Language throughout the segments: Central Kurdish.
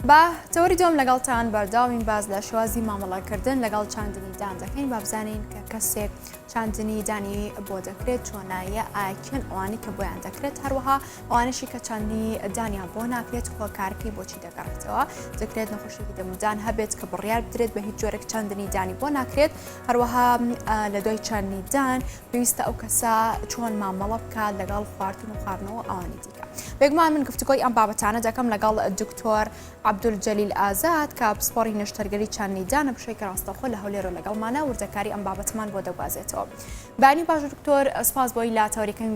بە تەوەری دووەم لەگەڵتان بەردەوامین باس لە شێوازی مامەڵەکردن لەگەڵ چاندنی دان دەکەین با بزانین کە کەسێک چاندنی دانی بۆ دەکرێت چۆنایە ئایا کێن ئەوانەی کە بۆیان دەکرێت هەروەها ئەوانەشی کە چاندنی دانیان بۆ ناکرێت هۆکارەکەی بۆچی دەگەڕێتەوە دەکرێت نەخۆشیێکی دەمودان هەبێت کە بڕیار بدرێت بە هیچ جۆرێک چاندنی دانی بۆ ناکرێت هەروەها لە دوای چاندنی دان پێویستە ئەو کەسە چۆن مامەڵە بکات لەگەڵ خواردن و خواردنەوە ئەوانی دیکە بێگومان من گفتوگۆی ئەم بابەتانە دەکەم لەگەڵ دکتۆر عەبدول جەلیل ئازاد کە پسپۆڕی نەشتەرگەری چاندنی دانە بشێکی ڕاستەوخۆ لە هەولێرەوە لەگەڵمانە وردەکاری ئەم بابەتەمان بۆ دەگوازێتەوە. بەیانی باش دکتۆر سپاس بۆی لە تەوەریکەمی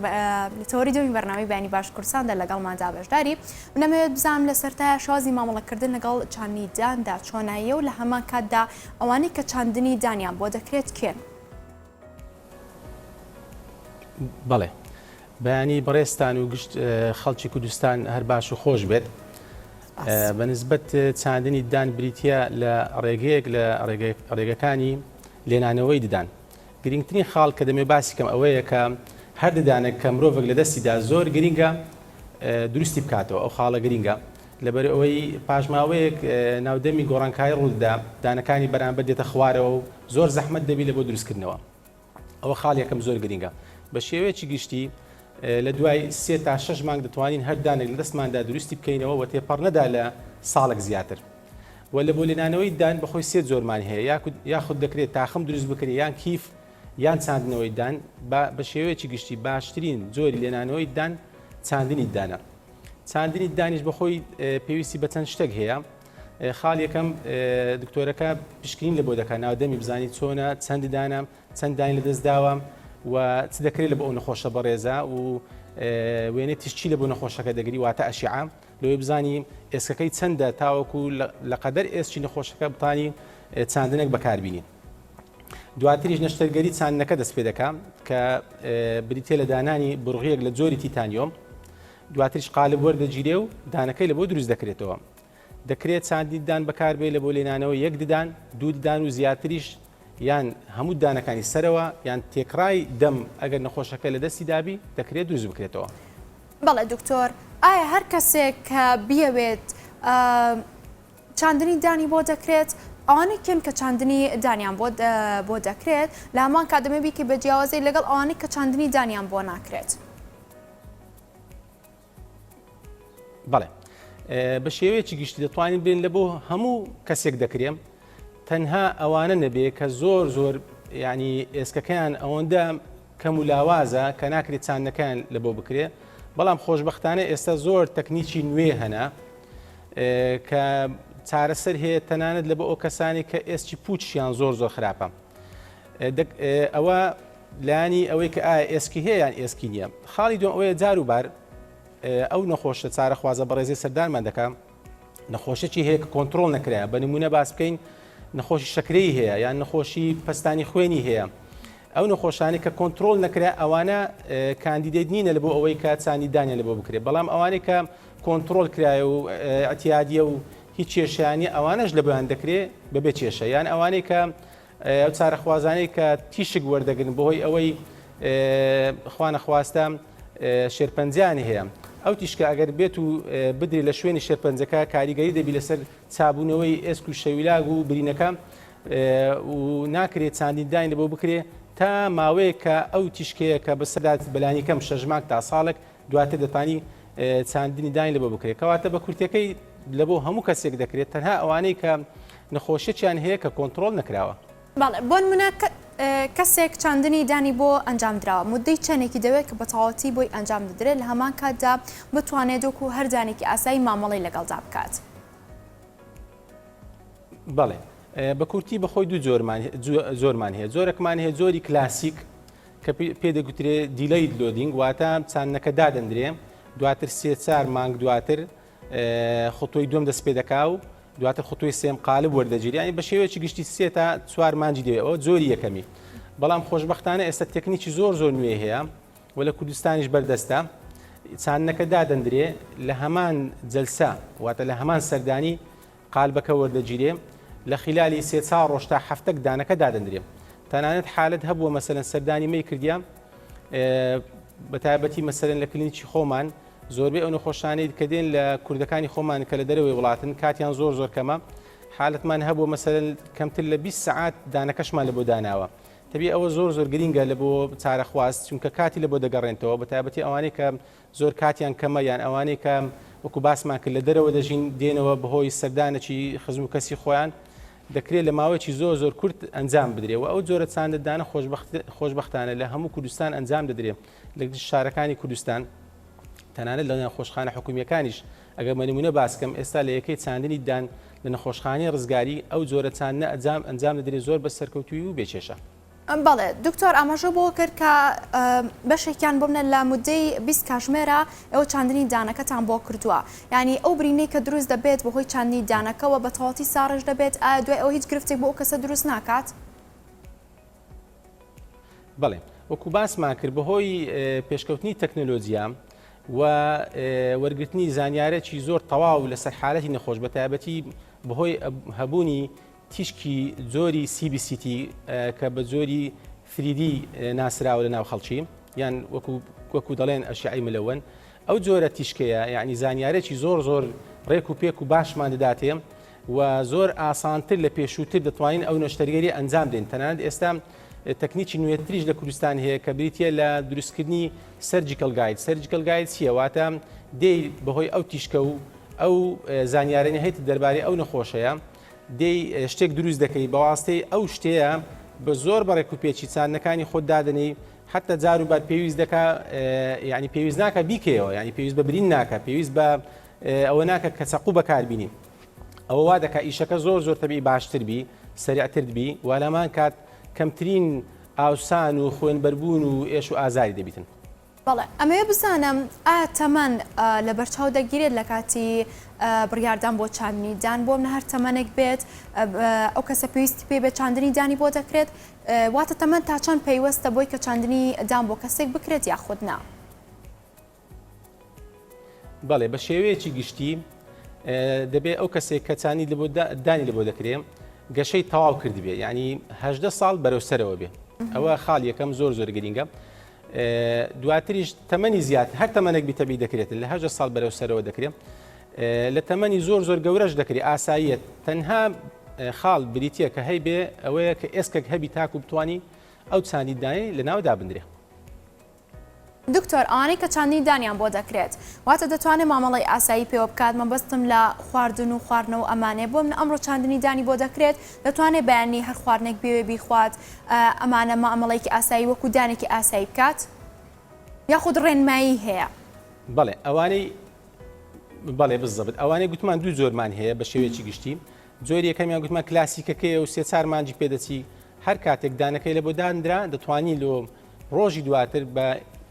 لە تەوەری دووەمی بەرنامەی بەیانی باش کوردستاندا لەگەڵماندا بەشداری. من ئەمەوێت بزانم لە سەرتایە شێوازی مامەڵەکردن لەگەڵ چاندنی داندا چۆناییە و لە هەمان کاتدا ئەوانەی کە چاندنی دانیان بۆ دەکرێت کێن؟ بەڵێ بەیانی بەڕێزتان و گشت خەڵکی کوردستان هەر باش و خۆش بێت. بە نسبەت چاندنی ددان بریتە لە ڕێگەیەک لە ڕێگەکانی لێنانەوەی ددان. گرنگترین خاڵ کە دەمێ باسی کەم ئەوەیە کە هەر ددانێک کە مرۆڤێک لە دەستیدا زۆر گرنگە دروستی بکاتەوە ئەو خاڵە گرنگە لەبەر ئەوەی پاشماوەیەک ناودەمی گۆڕانکاری ڕوودەدا دانەکانی بەرامبەر دێتە خوارەوە و زۆر زەحمەت دەبی لە بۆ دروستکردنەوە. ئەوە خاڵ یەکەم زۆر گرینگە. بە شێوەیەکی گشتی لە دوای سێ تا شەش مانگ دەتوانین هەر دانێک لە دەستماندا دروستی بکەینەوە و تێپەڕ نەدا لە ساڵێک زیاتر. و لە بۆ لێنانەوەی دان بەخۆی سێ جۆرمان هەیە یاخود دەکرێت تاخم دروست بکرێت یان کیف یان چاندنەوەی دان بە شێوەیەکی گشتی باشترین جۆری لێنانەوەی دان چاندنی دانە. چاندنی دانیش بەخۆی پێویستی بە چەند شتێک هەیە. خاڵ یەکەم دکتۆرەکە پشکنین لە بۆ دەکات ناودەمی بزانی چۆنە چەند دانە چەند دانی لە دەست داوە و چ دەکرێت لە بۆ ئەو نەخۆشە بەڕێزە و وێنەی تیشکی لە بۆ نەخۆشەکە دەگری واتە ئەشیعە لەوەی بزانی ئێسکەکەی چەندە تاوەکو لە قەدەر ئێسکی نەخۆشەکە بتانی چاندنێک بەکاربینی. دواتریش نەشتەرگەری چاندنەکە دەست پێ دەکا کە بریتە لە دانانی بڕغیەک لە جۆری تیتانیۆم دواتریش قالب وەردەگیرێ و دانەکەی لە بۆ دروست دەکرێتەوە. دەکرێت چاندنی ددان بەکاربێت لە بۆ لێنانەوەی یەک ددان، دوو ددان و زیاتریش یان هەموو ددانەکانی سەرەوە یان تێکڕای دەم ئەگەر نەخۆشەکە لە دەستی دابی دەکرێت دروست بکرێتەوە. بەڵێ دکتۆر ئایا هەر کەسێک کە بیەوێت چاندنی دانی بۆ دەکرێت؟ ئەوانەی کێن کە چاندنی دانیان بۆ بۆ دەکرێت؟ لە هەمان کات دەمەوێت بیکەی بە جیاوازی لەگەڵ ئەوانەی کە چاندنی دانیان بۆ ناکرێت. بەڵێ بە شێوەیەکی گشتی دەتوانین بێن لە بۆ هەموو کەسێک دەکرێم تەنها ئەوانە نەبێ کە زۆر زۆر ینی ئێسکەکەیان ئەوەندە کەم و لاوازە کە ناکرێت چاندنەکەیان لە بۆ بکرێ بەڵام خۆشببختانە ئێستا زۆر تەکنیکی نوێ هەنا کە چارەسەر هەیە تەنانەت لە بۆ ئەو کەسانی کە ئێسکی پوچیان زۆر زۆر خراپە ئەوە لایەنی ئەوەی کە ئایا ئێسکی هەیە یان ئێسکی نییە. خاڵی دووەم ئەوەیە جار و بار ئەو نەخۆشە چارەخوازە بەڕێزەی سەردانمان دەکا نەخۆشێکی هەیە کە کۆنترۆڵ نەکرایە بە نمونە باس بکەین نەخۆشی شەکرەی هەیە یان نەخۆشی پەستانی خوێنی هەیە ئەو نەخۆشانی کە کۆنترۆڵ نەکرا ئەوانە candidate نینە لە بۆ ئەوەی کە چاندنی دانیان لە بۆ بکرێت بەڵام ئەوانەی کە کۆنترۆڵ کرایە و ئەتیادیە و هیچ کێشیانی ئەوانەش لە بۆیان دەکرێت بەبێ کێشە یان ئەوانەی کە ئەو چارەخوازانەی کە تیشک وەردەگرن بەهۆی ئەوەی خوانەخواستە شێرپەنجەیان هەیە ئەو تیشکە ئەگەر بێت و بدرێت لە شوێنی شێرپەنجەکە کاریگەری دەبی لەسەر چابوونەوەی ئێسک و شەویلاگ و برینەکە و ناکرێت چاندین داین لە بۆ بکرێ تا ماوەیەک کە ئەو تیشکەیە کە بەسەدات بەلانی کەم شەش مانگ تا ساڵێک دواتر دەتانی چاندنی دانی لەبۆ بکرێت کەواتە بە کورتەکەی لە بۆ هەموو کەسێک دەکرێت تەنها ئەوانەی کە نەخۆشیەکیان هەیە کە کۆنتڕۆڵ نەکراوە. بەڵێ بۆنمونە کەسێک چاندنی دانی بۆ ئەنجام دراوە مودەی چەندێکی دەوێت کە بەتەواوەتی بۆی ئەنجام دەدرێت لە هەمان کاتدا بتوانێت وەکو هەر دانێکی ئاسایی مامەڵەی لەگەڵدا بکات؟ بەڵێ بە کورتی بەخۆی دوو جۆرمان جۆرمان هەیە جۆرەکمان هەیە جۆری کلاسیک کە پێ دەگوترێ delayed loading واتە چاندنەکە دادەندرێ دواتر سێ چار مانگ دواتر خطوەی دووەم دەست پێ دەکا و دواتر خطوەی سێم قالب وەردەگیرێ یانی بە شێوەیەکی گشتی سێ تا چوار مانگی دەوێت ئەوە جۆری یەکەمی بەڵام خۆشبەختانە ئێستا تەکنیکی زۆر زۆر نوێ هەیە و لە کوردستانیش بەردەستە چاندنەکە دادەندرێ لە هەمان جەلسە واتە لە هەمان سەردانی قالبەکە وەردەگیرێ لە خیلالی سێ چار ڕۆژ تا هەفتەک دانەکە دادەندرێ تەنانەت حالت هەبووە مەسەلەن سەردانی مەی کردیە بە تایبەتی مەسەلەن لە کلینیکی خۆمان. زۆربەی ئەو نەخۆشانەی کە دێن لە کوردەکانی خۆمان کە لە دەرەوەی وڵاتن کاتیان زۆر زۆر کەمە حالەتمان هەبوو مەسەلەن کەمتر لە 20 سەعات دانەکەشمان لە بۆ داناوە تەبی ئەوە زۆر زۆر گرینگە لە بۆ چارەخواست چونکە کاتی لە بۆ دەگەڕێنتەوە بە تایبەتی ئەوانەی کە زۆر کاتیان کەمە یان ئەوانەی کە وەکو باسمان کرد لە دەرەوە دەژین دێنەوە بەهۆی سەردانێکی خزم و کەسی خۆیان دەکرێت لە ماوەیەکی زۆر زۆر کورت ئەنجام بدرێ و ئەو جۆرە چاندەدانە خۆشبەختانە لە هەموو کوردستان ئەنجام دەدرێ لە گشت شارەکانی کوردستان تەنانەت لە نەخۆشخانە حکومییەکانیش ئەگەر بە نمونە باس کەم ئێستا لە یەکەی چاندنی دان لە نەخۆشخانەی ڕزگاری ئەو جۆرە چاندنە ئەجام ئەنجام دەدرێت زۆر بە سەرکەوتووی و بێ کێشە. بەڵێ دکتۆر ئاماژە بۆ کرد کە بەشێکیان بۆ منە لە مودەی 20 کاژمێرە ئێوە چاندنی دانەکەتان بۆ کردووە یعنی ئەو برینەی کە دروست دەبێت بەهۆی چاندنی دانەکەوە بە تەواوەتی ساڕێژ دەبێت ئایا دوای ئەوە هیچ گرفتێک بۆ ئەو کەسە دروست ناکات؟ بەڵێ وەکو باسمان کرد بەهۆی پێشکەوتنی تەکنەلۆجیا و وەرگرتنی زانیارێکی زۆر تەواو لەسەر حالەتی نەخۆش بە تایبەتی بەهۆی هەبوونی تیشکی جۆری CBCT کە بە جۆری 3D ناسراوە لە ناو خەڵکی یان وەکو وەکو دەڵێن ئەشعی ملەوەن ئەو جۆرە تیشکەیە یعنی زانیارێکی زۆر زۆر ڕێک و پێک و باشمان دەداتێ و زۆر ئاسانتر لە پێشووتر دەتوانین ئەو نەشتەرگەریە ئەنجام دەین تەنانەت ئێستا تەکنیکی نوێتریش لە کوردستان هەیە کە بریتە لە دروستکردنی surgical guide surgical guide چییە واتە دێی بەهۆی ئەو تیشکە و ئەو زانیارانی هەیت دەربارەی ئەو نەخۆشەیە دێی شتێک دروست دەکەی بەواستەی ئەو شتەیە بە زۆر بەڕێک و پێچی چاندنەکانی خۆت دادەنێی حتا جار و بار پێویست دەکا یعنی پێویست ناکە بیکەیەوە یعنی پێویست بە برین ناکە پێویست بە ئەوە ناکە کە چەقوو بەکاربینی ئەوە وا دەکا ئیشەکە زۆر زۆر تەبیعی باشتر بی سەریعتر بی و لەمان کات کەمترین ئاوسان و خوێنبەربوون و ئێش و ئازاری دەبیتن. بەڵێ ئەمەوێ بزانم ئایا تەمەن لەبەرچاو دەگیرێت لە کاتی بڕیاردان بۆ چاندنی دان بۆ منە هەر تەمەنێک بێت ئەو کەسە پێویستی پێ بێت چاندنی دانی بۆ دەکرێت واتە تەمەن تا چەند پەیوەستە بۆی کە چاندنی دان بۆ کەسێک بکرێت یاخود نا؟ بەڵێ بە شێوەیەکی گشتی دەبێ ئەو کەسێک کە چانی لە بۆ دانی لە بۆ دەکرێ گەشەی تەواو کردبێ یعنی هەدە ساڵ بەرەو سەرەوە بێ ئەوە خاڵ یەکەم زۆر زۆر گرنگە دواتریش تەمەنی زیاد هەر تەمەنێک بیتەبی دەکرێتن لە هەژە ساڵ بەرەو سەرەوە دەکرێت لە تەمەنی زۆر زۆر گەورەش دەکرێت ئاساییە تەنها خاڵ بریتە کە هەی بێ ئەوەیە کە ئێسکێک هەبی تاکو بتانی ئەو چانی دانی لە ناو دابندرێ. دکتۆر ئەوانەی کە چاندنی دانیان بۆ دەکرێت واتە دەتوانێت مامەڵەی ئاسایی پێوە بکات مەبەستم لە خواردن و خواردنەوە ئەمانەیە بۆ من ئەمڕۆ چاندنی دانی بۆ دەکرێت دەتوانێت بەیانی هەر خواردنێک بێوێ بیخوات ئەمانە مامەڵەیەکی ئاسایی وەکو دانێکی ئاسایی بکات یاخود ڕێنمایی هەیە؟ بەڵێ ئەوانەی بەڵێ بزەبت ئەوانەی گوتمان دوو جۆرمان هەیە بە شێوەیەکی گشتی جۆری یەکەمیان گوتمان کلاسیکەکەیە و سێ چار مانجی پێدەچی هەر کاتێک دانەکەی لە بۆ دانرا دەتوانی لۆ ڕۆژی دواتر بە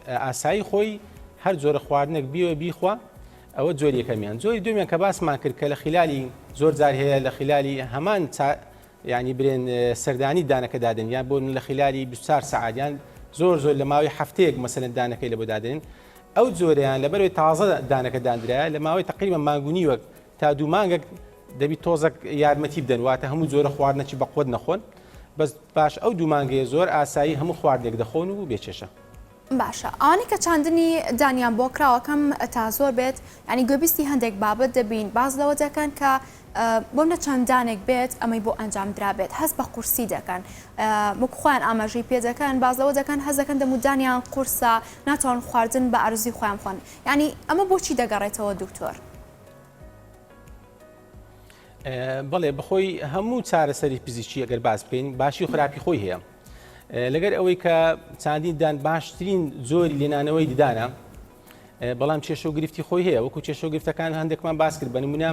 ئاسایی خۆی هەر جۆرە خواردنێک بیوە بیخوا ئەوە جۆری یەکەمیان جۆری دومیان کە باسمان کرد کە لە خلالی زۆر جار هەیە لە خلالی هەمان ینی برێن سەردانی دانەکە دادن یان بۆ لە خلالی 24 سەعات یان زۆر زۆر لە ماوەی هەفتەیەک مەسەلەن دانەکەی لە بۆ دادێن ئەو جۆریان لەبەرەوەی تازە دانەکە دانرایە لە ماوەی تقریبا مانگونیوەک تا دوو مانگەک دەبی تۆزەک یارمەتی بدەن واتە هەموو جۆرە خواردنەکی بەقوەت نەخۆن بەس پاش ئەو دوو مانگەیە زۆر ئاسایی هەموو خواردنێک دەخۆن و بێ کێشە. باشە ئەوانەی کە چاندنی دانیان بۆ کراوە کەم تا زۆر بێت یانی گوێبیستی هەندێک بابەت دەبین باس لەوە دەکەن کە بۆم لە چەند دانێک بێت ئەمەی بۆ ئەنجام درابێت هەست بە قورسی دەکەن وەک خۆیان ئاماژەی پێ دەکەن باس لەوە دەکەن هەست دەکەن دەمودانیان قورسە ناتوان خواردن بە ئارزوی خۆیان بخۆن یانی ئەمە بۆچی دەگەڕێتەوە دکتۆر؟ بەڵێ بەخۆی هەموو چارەسەری پزیشکی ئەگەر باس بکەین باشی و خراپی خۆی هەیە لەگەر ئەوەی کە چاندین دان باشترین جۆری لێنانەوەی ددانە بەڵام کێشە و گرفتی خۆی هەیە وەکو کێشە و گرفتەکان هەندێکمان باس کرد بە نمونە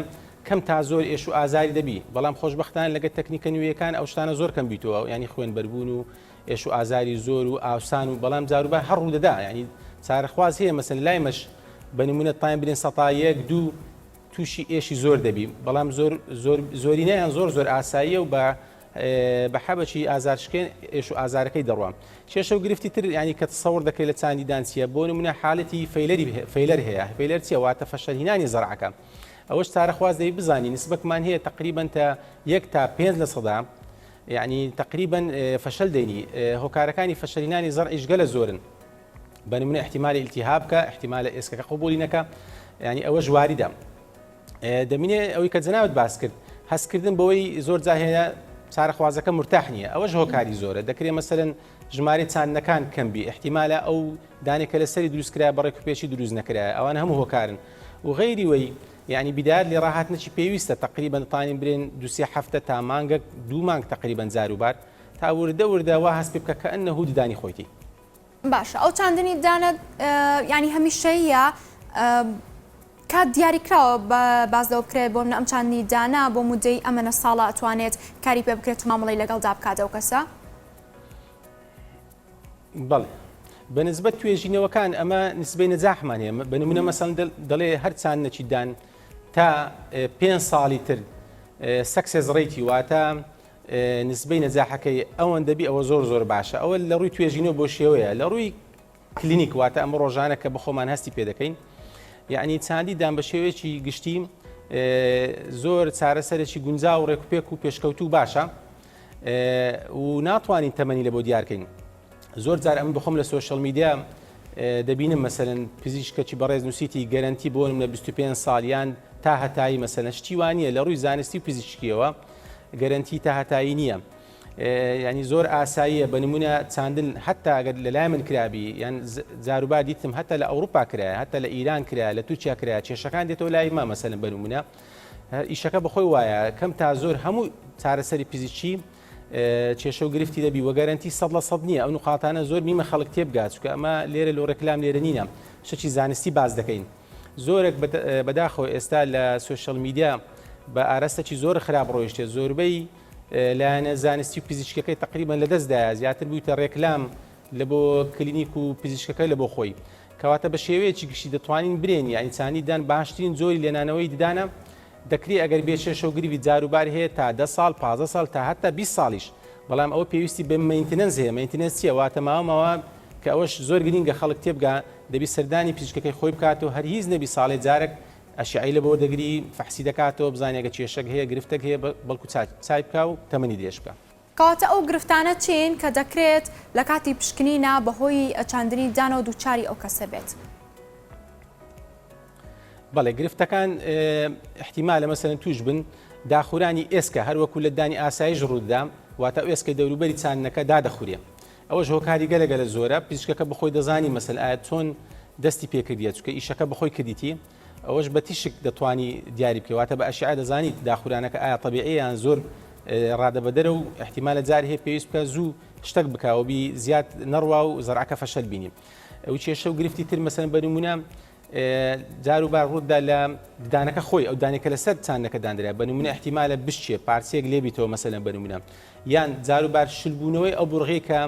کەم تا زۆر ئێش و ئازاری دەبی بەڵام خۆشببختان لەگە تەکنیکە نوێیەکان ئەو شتانە زۆر کەم بیتەوە ینی خوێن بەربوون و ئێش و ئازاری زۆر و ئاوسان و بەڵام جاروبار هەر ڕوودەدا ینی چارەخواز هەیە مەسەن لای مەش بە نمونە تایم برێن سەتا یەک دوو تووشی ئێشی زۆر دەبی بەڵام زۆر زۆر زۆرینەیان زۆر زۆر ئاساییە و بە بە حەبەکی ئازارشکێن ئێش و ئازارەکەی دەڕوا کێشە و گرفتی تر ینی کە تەسەور دەکرێت لە چاندی دان چییە بۆ نمونە حالەتی failure ی failure هەیە failure چییە واتە فەشەلهینانی زەرعەکە ئەوەش چارەخواز دەی بزانی نسبەکمان هەیە تقریبا تا یەک تا پێنج لە سەدا یعنی تقریبا فەشەل دێنی هۆکارەکانی فەشەلهینانی زەرعیش گەلە زۆرن. بە نمونە احتیمالی التهاب کە احتیمالە ئێسکەکە قبولی نەکە ینی ئەوەش واریدە دەمینێ ئەوەی کە جەنابت باس کرد هەستکردن بەوەی زۆر جار هەیە چارەخوازەکە مرتاح نییە ئەوەش هۆکاری زۆرە دەکرێ مەسەلەن ژمارەی چاندنەکان کەم بی احتیمالە ئەو دانێک کە لەسەری دروست کرا بە ڕێکوپێکی دروست نەکرایە ئەوان هەموو هۆکارن و غەیری وەی یعنی بدایەت لێ ڕاهاتنێکی پێویستە تقریبا دەتوانین برێن دوسێ هەفتە تا مانگەک دوو مانگ تقریبا جاروبار تا وردە وردە وا هەست پێ بکە کە ئەنەهو ددانی خۆیتی. باشە ئەو چاندنی دانە یانی هەمیشەییە کات دیاریکراوە باس لەوە بکرێت بۆ منە ئەم چاندنی دانە بۆ مودەی ئەمەنە ساڵە ئەتوانێت کاری پێ بکرێت و مامەڵەی لەگەڵدا بکات ئەو کەسە؟ بەڵێ بە نسبەت توێژینەوەکان ئەمە نسبەی نەجاحمان هەیە بە نمونە مەسەن دەڵێ هەر چاندنەکی دان تا پێ ساڵی تر success rate ی واتە نسبەی نەجاحەکەی ئەوەندە بی ئەوە زۆر زۆر باشە ئەوە لە ڕووی توێژینەوە بۆ شێوەیە لە ڕووی کلینیک واتە ئەمە ڕۆژانە کە بەخۆمان هەستی پێ دەکەین یعنی چاندی دان بە شێوەیەکی گشتی زۆر چارەسەرێکی گونجا و ڕێکوپێک و پێشکەوتوو باشە و ناتوانین تەمەنی لە بۆ دیارکەین زۆر جار ئەمن بخۆم لە social media دەبینم مەسەلەن پزیشکەکی بەڕێز نووسیتی گەرەنتی بۆ لە 25 ساڵ یان تا هەتایی مەسەلەن شتی وانە لە ڕووی زانستی و پزیشکیەوە گەرەنتی تا هەتایی نییە. ینی زۆر ئاساییە بە نمونە چاندن حتا ئەگەر لە لای من کرابی یان جاروبار دیتم هەتا لە ئەوروپا کرایە هەتا لە ئیران کرا لە تورکیا کرا کێشەکان دێتەوە لای ما مەسەلەن بە نمونە ئیشەکە بەخۆی وایە کەم تا زۆر هەموو چارەسەری پزیشکی کێشە و گرفتی دەبی وە گەرەنتی 100% نییە ئەو نقاتانە زۆر میمە خەڵک تێبگات چونکە ئەمە لێرە لۆ ڕێکلام لێرە نینە شتێکی زانستی باس دەکەین زۆرێک بەداخەوە ئێستا لە social media بە ئاراستەکی زۆر خراپ ڕۆیشتێ زۆربەی لایەنە زانستی و پزیشکەکەی تقریبا لەدەستدایە زیاتر بوویتە ڕێکلام لە بۆ کلینیک و پزیشکەکە لە بۆ خۆی کەواتە بە شێوەیەکی گشتی دەتوانین برێن یانی چانی دان باشترین جۆری لێنانەوەی ددانە دەکرێ ئەگەر بێ کێشە و گرفتی جاروبار هەیە تا دە ساڵ 15 ساڵ تا هەتا 20 ساڵیش بەڵام ئەوە پێویستی بە maintenance هەیە maintenance چییە واتە ماوە ماوە کە ئەوەش زۆر گرینگە خەڵک تێبگا دەبی سەردانی پزیشکەکەی خۆی بکات و هەر هیچ نەبی ساڵێ جارێک ئەشعەی لە بۆ دەگری فەحسی دەکاتەوە بزانێ گە کێشەک هەیە گرفتێک هەیە بەڵکو چای بکا و تەمەنی درێژ بکا. کەواتە ئەو گرفتانە چین کە دەکرێت لە کاتی پشکنینا بەهۆی چاندنی دانەوە دووچاری ئەو کەسە بێت؟ بەڵێ گرفتەکان احتیمالە مەسەلەن توش بن داخورانی ئێسکە هەروەکو لە دانی ئاسایش ڕووددا واتە ئەو ئێسکەی دەوروبەری چاندنەکە دادەخورێ ئەوەش هۆکاری گەلە گەلە زۆرە پزیشکەکە بەخۆی دەزانی مەسەل ئایا چۆن دەستی پێکردیە چونکە ئیشەکە بەخۆی کردیتی ئەوەش بە تیشک دەتوانی دیاری بکەی واتە بە ئەشعە دەزانیت داخورانەکە ئایا تەبیعیە یان زۆر ڕادەبەدەرە و احتیمالە جاری هەیە پێویست بکە زوو شتەک بکە و بی زیاد نەڕوا و زەرعەکە فەشەل بینی ئەو کێشە و گرفتی تر مەسەن بە نمونە جار و بار ڕوودا لە ددانەکە خۆی ئەو دانێکە لەسەر چاندەکە دانرا بە نمونە احتیمالە بشچێ پارچەیەک لێبیتەوە مەسەلەن بە نمونە یان جار و بار شلبوونەوەی ئەو بڕغەی کە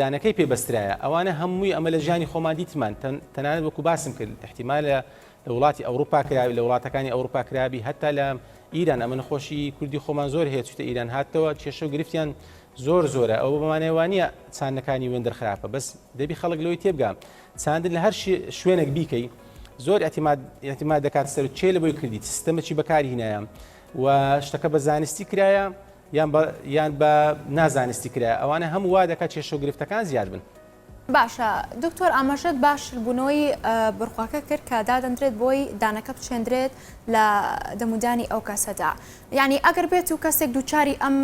دانەکەی پێ بەسترایە ئەوانە هەمووی ئەمە لە ژیانی خۆمان دیتمان تەنانەت وەکو باسم کرد احتیمالە لە وڵاتی ئەوروپا کراوی لە وڵاتەکانی ئەوروپا کرابی هەتا لە ئیران ئەمە نەخۆشی کوردی خۆمان زۆر هەیە چوتە ئیران هاتەوە کێشە و گرفتیان زۆر زۆرە ئەوە بەمانای وانە چاندنەکانی وێندەر خراپە بەس دەبی خەڵک لەوەی تێبگا چاندن لە هەر شوێنێک بیکەی زۆر اعتماد اعتماد دەکات سەر چێ لە بۆی کردیت سیستەمەکی بەکاری هینایە و شتەکە بە زانستی کرایە یان بە یان بە نازانستی کرایە ئەوانە هەموو وا دەکات کێشە و گرفتەکان زیاد بن. باشە دکتۆر ئاماژەت بە شلبوونەوەی بڕقەکە کرد کە دادەندرێت بۆی دانەکە بچێندرێت لە دەمودانی ئەو کەسەدا یعنی ئەگەر بێت و کەسێک دووچاری ئەم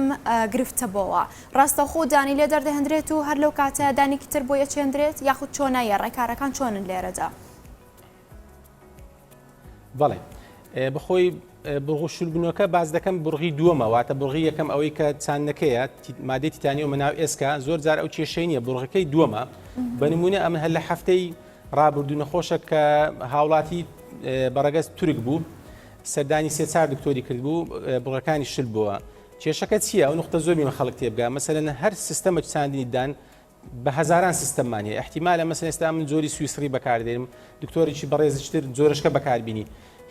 گرفتە بۆوە ڕاستەوخۆ دانی لێ دەردەهێندرێت و هەر لەو کاتە دانێکی تر بۆی ئەچێندرێت یاخود چۆنە یە ڕێکارەکان چۆنن لێرەدا؟ بەڵێ بەخۆی بڕغ و شلبوونەکە باز دەکەم بڕغی دووەمە واتە بڕغی یەکەم ئەوەی کە چاندنەکەیە مادەی تیتانیۆمە ناو ئێسکە زۆر جار ئەو کێشەی نییە بڕغەکەی دووەمە بە نمونە ئەمن هەر لە هەفتەی ڕابردوو نەخۆشە کە هاوڵاتی بەڕەگەز تورک بوو سەردانی سێ چار دکتۆری کردبوو بڕەکانی شل بووە کێشەکە چییە ئەو نقطە زۆر بیمە خەڵک تێبگا مەسەلەن هەر سیستەمە چاندنی دان بە هەزاران سیستەممان هەیە ئیحتیمالە مەسەلەن ئێستا من جۆری سویسڕی بەکاردێنم دکتۆرێکی بەڕێزیش تر جۆرەشکە بەکاربینی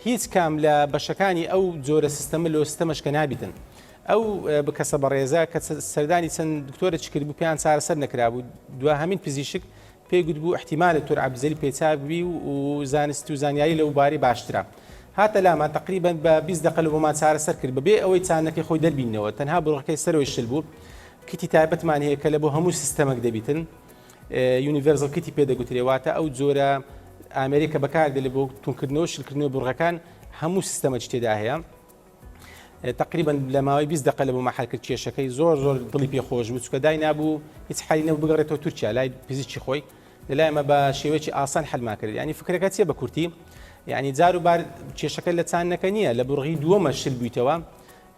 هیچ کام لە بەشەکانی ئەو جۆرە سیستەمە لۆ سیستەمەشکە نابیتن ئەو کەسە بەڕێزە کە سەردانی چەند دکتۆرێکی کردبوو پێیان چارەسەر نەکرابوو دواهەمین پزیشک پێی گوتبوو ئیحتیمالە دکتۆر عەبدولجەلیل پێچاک بی و زانست و زانیاری لەو بارەی باشترە هاتە لامان تقریبا بە 20 دقە لە بۆمان چارەسەر کرد بەبێ ئەوەی چاندنەکەی خۆی دەربینەوە تەنها بڕەکەی سەرەوەی شل بوو kit ی تایبەتمان هەیە کە لە بۆ هەموو سیستەمەک دەبیتن. universal kit ی پێ دەگوترێ واتە ئەو جۆرە ئامێرێک کە بەکاردێ لە بۆ تونکردنەوە شلکردنەوەی بڕغەکان هەموو سیستەمەکی تێدا هەیە تقریبا لە ماوەی 20 دقە لە بۆ مەحل کرد کێشەکەی زۆر زۆر دڵی پێ خۆش بوو چکە دای نابوو هیچ حەلی نەبوو بگەڕێتەوە تورکیا لای پزیشکی خۆی لەلای ئەمە بە شێوەیەکی ئاسان حەلمان کرد یعنی فکرەکە چیە بە کورتی یعنی جار و بار کێشەکە لە چاندنەکە نییە لە بڕغی دووەمە شل بوویتەوە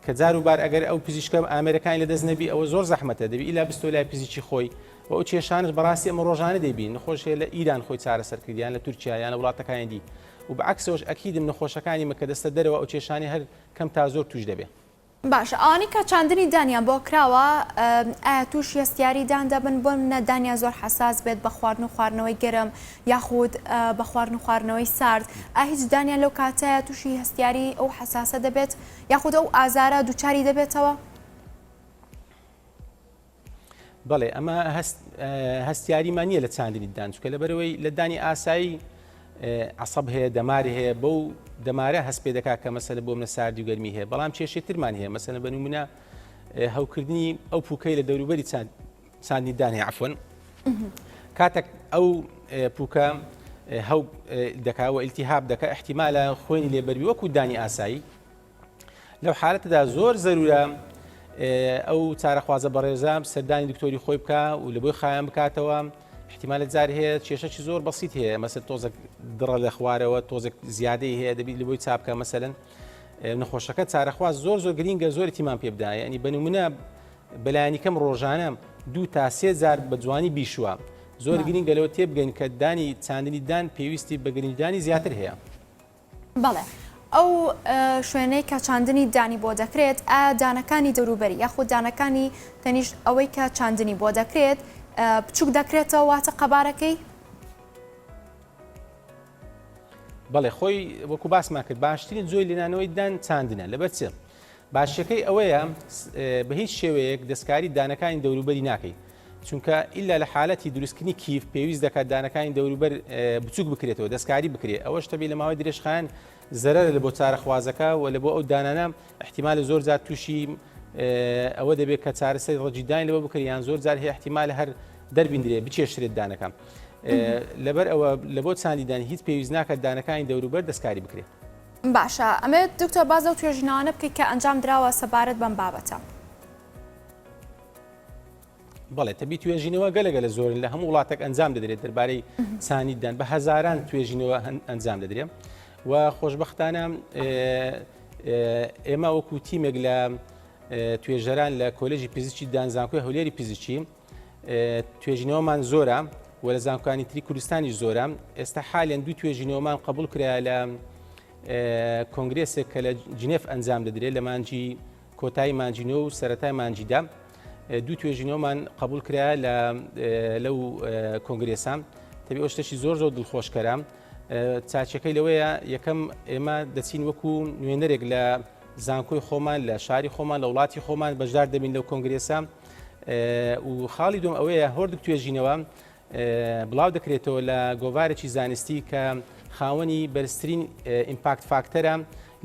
کە جار و بار ئەگەر ئەو پزیشکە ئامێرەکانی لە دەست نەبی ئەوە زۆر زەحمەتە دەبی ئیلا بستۆ لای پزیشکی خۆی و ئەو کێشانش بەڕاستی ئەمە ڕۆژانە دەیبین نەخۆش هەیە لە ئیران خۆی چارەسەر کرد یان لە تورکیا یان لە وڵاتەکانی دی و بەعەکسەوەش ئەکیدم نەخۆشەکانی مە کە دەستە دەرەوە ئەو کێشانەی هەر کەم تا زۆر توش دەبێ. باشە ئەوانەی کە چاندنی دانیان بۆ کراوە ئایا توشی هەستیاری دان دەبن بۆ نمونە دانیان زۆر حەساس بێت بە خواردن و خواردنەوەی گەرم یاخود بە خواردن و خواردنەوەی سارد ئایا هیچ دانیان لەو کاتەیە توشی هەستیاری ئەو حەساسە دەبێت یاخود ئەو ئازارە دووچاری دەبێتەوە؟ بەڵێ ئەمە هەستیاریمان نییە لە چاندنی دان چکە لەبەرەوەی لە دانی ئاسایی عسەب هەیە دەماری هەیە بەو دەمارە هەست پێ دەکات کە مەسەلە بۆ منە ساردی و گەرمی هەیە بەڵام کێشەی ترمان هەیە مەسەلە بە نمونە هەوکردنی ئەو پوکەی لە دەوروبەری چاندنی دان هەیە عفوەن کاتێک ئەو پوکە هەو دەکا و ئیلتیهاب دەکا احتیمالە خوێنی لێبەربی وەکو دانی ئاسایی لەو حالەتەدا زۆر زەرورە ئەو چارەخوازە بەڕێزە سەردانی دکتۆری خۆی بکە و لە بۆی خایان بکاتەوە احتیمالە جار هەیە کێشەکی زۆر بەسیت هەیە مەسەر تۆزێک دڕە لە خوارەوە تۆزێک زیادەی هەیە دەبیت لە بۆی چاپکە مەسەلەن نەخۆشەکە چارەخواز زۆر زۆر گرینگە زۆر تیمان پێ بدایە ینی بەنمونە بەلایەنی کەم ڕۆژانە دوو تا سێ جار بە جوانی بیشوە زۆر گرینگە لەوە تێبگەین کە دانی چاندنی دان پێویستی بە گرنگدانی زیاتر هەیە. بەڵێ ئەو شوێنەی کە چاندنی دانی بۆ دەکرێت ئایا دانەکانی دەوروبەری یاخود دانەکانی تەنیشت ئەوەی کە چاندنی بۆ دەکرێت بچوک دەکرێتەوە واتە قەبارەکەی؟ بەڵێ خۆی وەکو باسمان کرد باشترین جۆی لێنانەوەی دان چاندنە لەبەر چ باشەکەی ئەوەیە بە هیچ شێوەیەک دەستکاری دانەکانی دەوروبەری ناکەی چونکە ئیلا لە حالەتی دروستکردنی کیف پێویست دەکات دانەکانی دەوروبەر بچوک بکرێتەوە دەستکاری بکرێت ئەوەش تەبی لە ماوەی درێژخایەن زەرەرە لە بۆ چارەخوازەکە و لە بۆ ئەو دانانە احتیمال زۆر جار تووشی ئەوە دەبێت کە چارەسەری ڕەجیدانی لەوە بکرێت یان زۆر جار هەیە احتیمال هەر دەربیندرێ بچێشرێت دانەکە لەبەر ئەوە لە بۆ چاندیدان هیچ پێویست ناکات دانەکانی دەوروبەر دەستکاری بکرێت. باشە ئەمەوێت دکتۆر باس لەو توێژینەوانە بکەیت کە ئەنجام دراوە سەبارەت بەم بابەتە. بەڵێ تەبی توێژینەوە گەلە گەلە زۆرن لە هەموو وڵاتێک ئەنجام دەدرێت دەربارەی چانی دان بە هەزاران توێژینەوە ئەنجام دەدرێت و خۆشببختانە ئێمە وەکو تیمێک لە توێژەران لە کۆلێژی پزیشکی دان زانکۆی هەولێری پزیشکی توێژینەوەمان زۆرە و لە زانکانی تری کوردستانی زۆرە ئێستا حالیان دوو توێژینەوەمان قبول کرا لە کۆنگرێسێک کە لە جنێف ئەنجام دەدرێت لە مانجی کۆتایی مانگی نۆ و سەرەتای مانگی دە دوو توێژینەوەمان قبول کرا لە لەو کۆنگرێسە تەبی ئەو شتێکی زۆر زۆر دڵخۆشکەرە چاچەکەی لەوەیە یەکەم ئێمە دەچین وەکو نوێنەرێک لە زانکۆی خۆمان لە شاری خۆمان لە وڵاتی خۆمان بەشدار دەبین لەو کۆنگرێسە و خاڵی دوم ئەوەیە هۆردک توێژینەوە بڵاو دەکرێتەوە لە گۆڤارێکی زانستی کە خاوەنی بەرزترین impact factor ە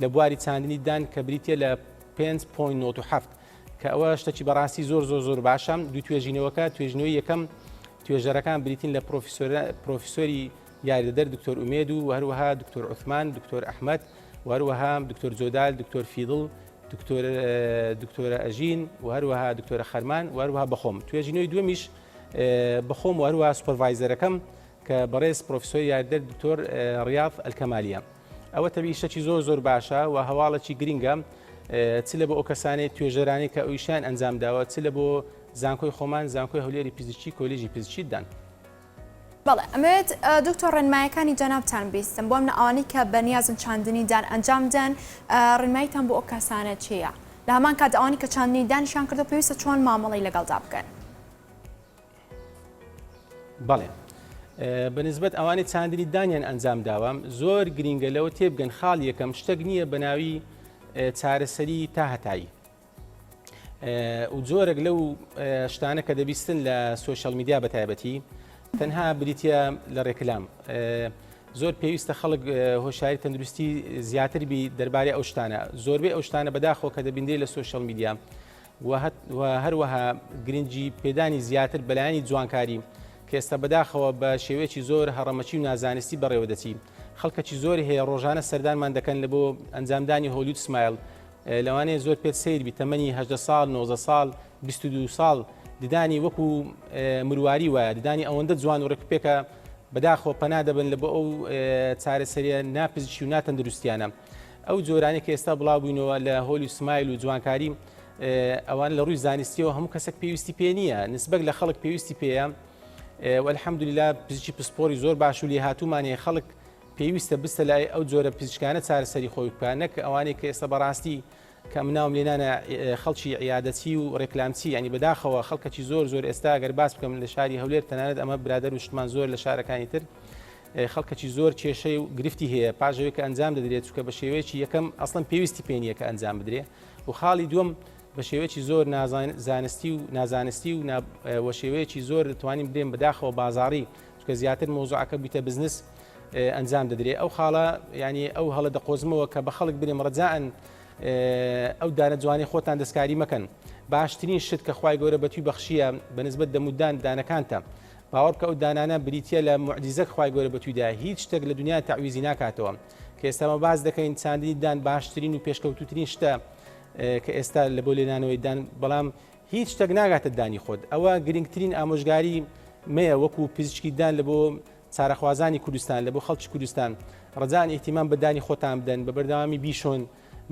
لە بواری چاندنی دان کە بریتە لە 5.97 کە ئەوە شتێکی بەڕاستی زۆر زۆر زۆر باشە دوو توێژینەوەکە توێژینەوەی یەکەم توێژەرەکان بریتین لە پرۆفیسۆری یاریدەدەر دکتۆر ئومێد و هەروەها دکتۆر عوسمان دکتۆر ئەحمەد و هەروەها دکتۆر جۆدال دکتۆر فیدڵ دکتۆر دکتۆرە ئەژین و هەروەها دکتۆرە خەرمان و هەروەها بەخۆم توێژینەوەی دووەمیش بەخۆم و هەروەها supervisor ەکەم کە بەڕێز پرۆفیسۆری یاریدەر دکتۆر ڕیاض ئەلکەمالیە. ئەوە تەبی شتێکی زۆر زۆر باشە و هەواڵێکی گرنگە چ لە بۆ ئەو کەسانەی توێژەرانی کە ئەویشیان ئەنجام داوە چ لە بۆ زانکۆی خۆمان زانکۆی هەولێری پزیشکی کۆلێژی پزیشکی دان. بەڵێ ئەمەوێت دکتۆر ڕێنمایەکانی جەنابتان بیستم بۆ منە ئەوانەی کە بەنیازن چاندنی دان ئەنجام بدەن ڕێنماییتان بۆ ئەو کەسانە چییە؟ لە هەمان کات ئەوانەی کە چاندنی دانیشیان کردووە پێویستە چۆن مامەڵەی لەگەڵدا بکەن؟ بەڵێ بەنسبەت ئەوانەی چاندنی دانیان ئەنجام داوە زۆر گرینگە لەوە تێبگەن خاڵ یەکەم شتێک نییە بە ناوی چارەسەری تا هەتایی و جۆرێک لەو شتانە کە دەبیستن لە social media بە تایبەتی تەنها بریتە لە ڕێکلام زۆر پێویستە خەڵک هۆشیاری تەندروستی زیاتر بی دەربارەی ئەو شتانە زۆربەی ئەو شتانە بەداخەوە کە دەبیندرێت لە social media و هەروەها گرنگی پێدانی زیاتر بەلایەنی جوانکاری. کە ئێستا بەداخەوە بە شێوەیەکی زۆر هەڕەمەکی و نازانستی بەڕێوە دەچی خەڵکەکی زۆری هەیە ڕۆژانە سەردانمان دەکەن لە بۆ ئەنجامدانی Hollywood smile لەوانەیە زۆر پێت سەیر بی تەمەنی 18 ساڵ 19 ساڵ 22 ساڵ ددانی وەکو مرواری وایە ددانی ئەوەندە جوان و ڕێکوپێکە بەداخەوە پەنا دەبن لە بۆ ئەو چارەسەریە ناپزیشکی و ناتەندروستیانە ئەو جۆرانەی کە ئێستا بڵاو بووینەوە لە Hollywood smile و جوانکاری ئەوان لە ڕووی زانستیەوە هەموو کەسێک پێویستی پێ نییە نسبەک لە خەڵک پێویستی پێیە والحەمدللا پزیشکی پسپۆری زۆر باش و لێهاتوومان هەیە خەڵک پێویستە بستە لای ئەو جۆرە پزیشکانە چارەسەری خۆی بکە نەک ئەوانەی کە ئێستا بەڕاستی کە ئەمن ناوم لێنانە خەڵکی عیادەچی و ڕێکلامچی ینی بەداخەوە خەڵکەکی زۆر زۆر ئێستا گەر باس بکەم لە شاری هەولێر تەنانەت ئەمە برادەر و شتمان زۆر لە شارەکانی تر خەڵکەکی زۆر کێشەی و گرفتی هەیە پاش ئەوەی کە ئەنجام دەدرێت چونکە بە شێوەیەکی یەکەم ئەسڵەن پێویستی پێ نییە کە ئەنجام بدرێ و خاڵی دووەم بە شێوەیەکی زۆر زانستی و نازانستی و وە شێوەیەکی زۆر دەتوانین برێن بەداخەوە بازاڕی چونکە زیاتر مۆزوعەکە بوویتە بزنس ئەنجام دەدرێ ئەو خاڵە ینی ئەو هەڵە دەقۆزمەوە کە بە خەڵک برێم ڕەجائەن ئەو دانە جوانی خۆتان دەستکاری مەکەن باشترین شت کە خوای گەورە بەتوی بەخشیە بەنسبەت دەمودان دانەکانتە باوەڕ بکە ئەو دانانە بریتیە لە موعجیزەک خوای گەورە بەتوی دایە هیچ شتێک لە دنیا تەعویزی ناکاتەوە کە ئێستا مە باس دەکەین چاندنی دان باشترین و پێشکەوتوترین شتە کە ئێستا لە بۆ لێنانەوەی دان بەڵام هیچ شتێک ناگاتە دانی خۆت ئەوە گرنگترین ئامۆژگاری مەیە وەکو پزیشکی دان لە بۆ چارەخوازانی کوردستان لە بۆ خەڵکی کوردستان ڕەجان ئیهتیمام بە دانی خۆتان بدەن بە بەردەوامی بیشۆن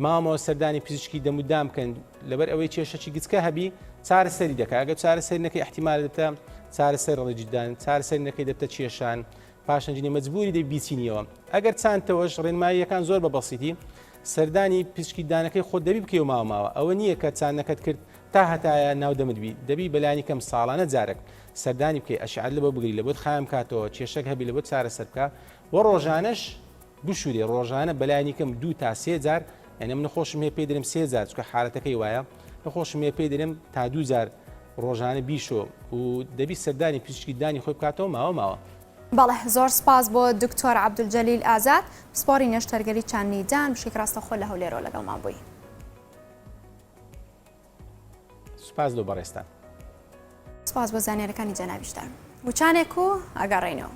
مامەوە سەردانی پزیشکی دەم و دان بکەن لەبەر ئەوەی کێشەکی گچکە هەبی چارەسەری دەکا ئەگەر چارەسەری نەکەی احتیمال دەبتە چارەسەر ڕێجدان چارەسەری نەکەی دەبتە کێشان پاشەنجینی مەجبوری دەبی بیچینیەوە ئەگەر چانتەوەش ڕێنماییەکان زۆر بە بەسیتی سەردانی پزیشکی دانەکەی خۆت دەبی بکەی و ماوە ماوە ئەوە نییە کە چاندنەکەت کرد تا هەتایە ناو دەمت بی دەبی بەلانی کەم ساڵانە جارێک سەردانی بکەی ئەشعەت لەبۆ بگری لەبۆت خاوێن بکاتەوە کێشەک هەبی لەبۆت چارەسەر بکا وە ڕۆژانەش بشورێ ڕۆژانە بەلانی کەم دوو تا سێ جار یعنی من نەخۆشم هەیە پێی دەرێم سێ جار چونکە حالەتەکەی وایە نەخۆشم هەیە پێی دەرێم تا دوو جار ڕۆژانە بیشۆ و دەبی سەردانی پزیشکی دانی خۆی بکاتەوە ماوە ماوە. بەڵێ زۆر سپاس بۆ دکتۆر عەبدولجەلیل ئازاد پسپۆڕی نەشتەرگەری چاندنی دان بشێک ڕاستەوخۆ لە هەولێرەوە لەگەڵمان بووی. سوپاس لۆ بەڕێزتان. سپاس بۆ زانیارەکانی جەنابیشتان. وچانێک و ئەگەڕێینەوە.